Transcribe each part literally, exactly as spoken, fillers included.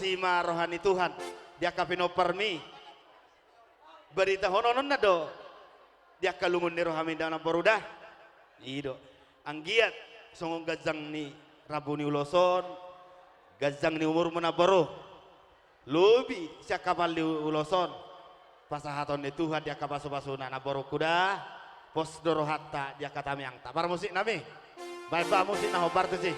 Ima roha ni Tuhan di angka pinomparmi. Baritahononna do di angka lungun ni rohami da namboru da. I do. Anggiat songon ganjang ni rambu ni ulos on, ganjang ni umurmu namboru. Lobi sian hapal ni ulos on. Pasahaton ni Tuhan di angka pasupasuna namborungku da. Pos do rohanta di angka tangiangta. Parmusik nami. Baen ba musik na hombar tusi.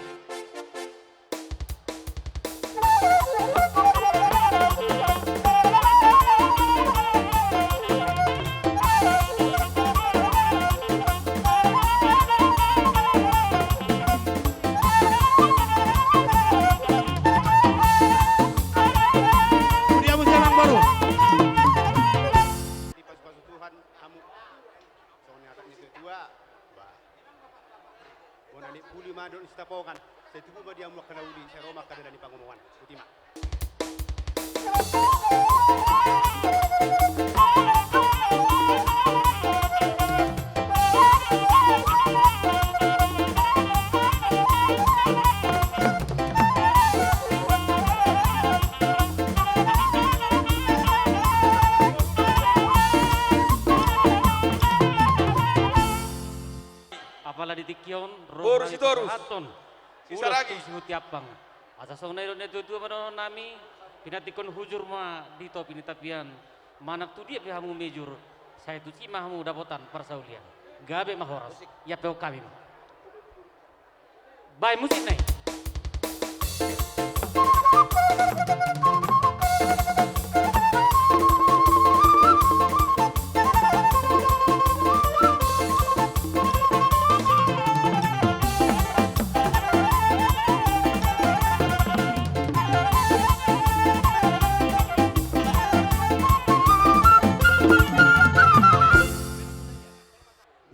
Dia musik nang baru. Dipasupasu Tuhan hamu. Songon ni hata ni tua-tua. Bah. Bona ni puli ma dohot ni sitapongan. Sai tubu ma di hamu angka na uli, sai ro ma angka dalan ni pangomoan. Botima. Apala di tingki on, ro boru hami Sitorus pasahathon. Sisaragi. Ulos tu si Hutiampang. Asa songon na nidok ni na tua-tua ma dohonon nami, pinantikhon hujur ma di topi ni tapian. Manang tu dia pe hamu mijur, sai tusi ma hamu dapotan parsaulian. Gabe ma horas, ia pe hami ma. Baen musik na i.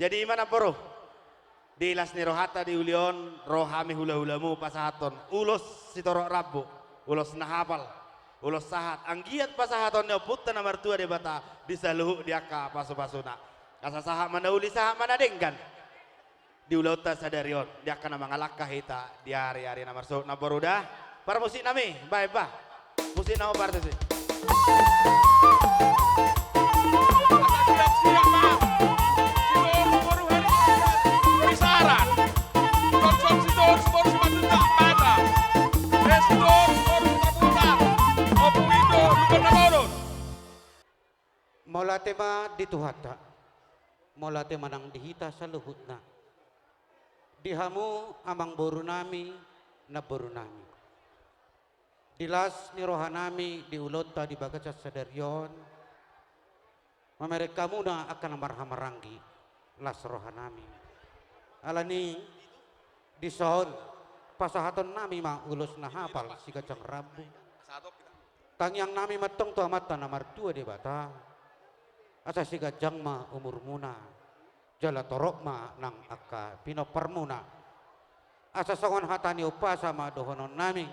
Jadi ima namboru. Di las ni rohanta di uli on, ro hami hulahulamu pasahathon ulos sitorop rambu, ulos na hapal, ulos sahat, anggiat pasahaton ni Ompunta na martua Debata di saluhut di angka pasupasuna. Asa sahat ma na uli, sahat ma na denggan di ulaonta sadari on, di angka na mangalangka hita di ariari na marsogot namboru da. Parmusik nami, baen ba. Musik na hombar tusi. Siap-siap ma. Sitorus boru Harisaran. Tongtong Sitorus boru Simanjuntak Batam. Eh, Sitorus boru Simanjuntak. Ompu Indo, Lumban Nabolon. Mauliate ma di Tuhanta. Mauliate ma nang di hita saluhutna. Di hamu amangboru nami, namboru nami. Di las ni roha nami di ulaonta di bagasan sadari on, mamereng hamuna angka na marhahamaranggi, las roha nami. Alani dison pasahaton nami ma ulos na hapal siganjang rambu. Tangiang nami ma antong tu Amanta na martua Debata, asa siganjang ma umurmuna, jala torop ma nang angka pinomparmuna. Asa songon hata ni umpasa ma dohonon nami,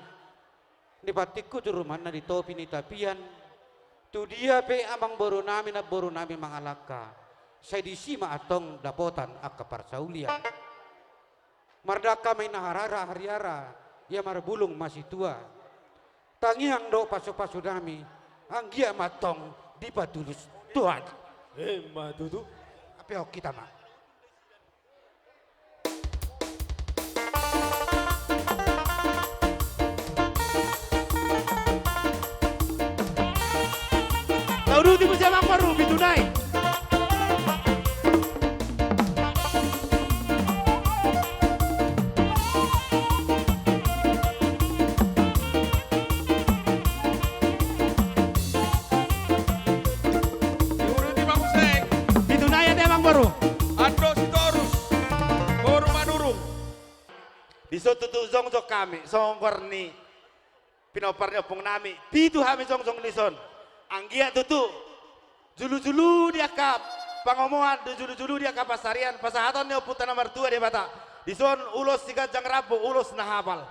nipantikhon hujur ma na di topi ni tapian, tu dia pe amangboru nami, namboru nami mangalangka, sai disi ma antong dapotan angka parsaulian. Mardangka ma inna harara hariara, ia marbulung ma situa. Tangiang dohot pasupasu nami, anggiat ma antong dipatulus Tuhan. Emma tutu. Ape on hita ma. Tauduti muse amangboru, pitu nai. Diuduti ma muse. Pitu nai ate amangboru. Ando Sitorus boru Manurung. Dison tutu jongjong hami, songon goar ni pinompar ni ompung nami, pitu hami jongjong dison. Anggiat tutu, julu-julu di angka pangomoan, julu-julu di angka pansarian, pasahaton ni Ompunta na martua Debata. Dison ulos siganjang rambu, ulos na hapal.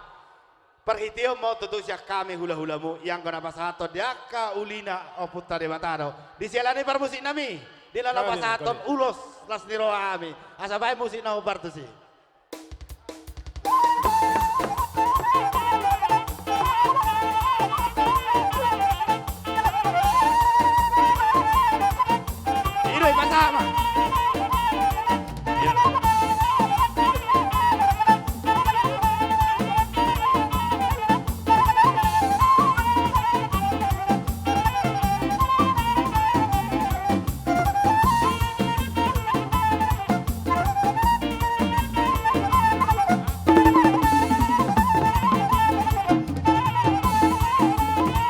Parhiteon ma on tutu sian hami hulahulamu, ianggo na pasahathon di angka ulina Ompunta Debata do. Disiala ni parmusik nami, di na laho pasahathon ulos las ni roha hami. Asa baen musik na hombar tusi.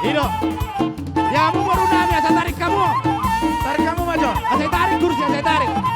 I do. Ia hamu boru nami, asa tarik hamu. Tarik hamu ma jo. Asa tarik kursi, asa tarik.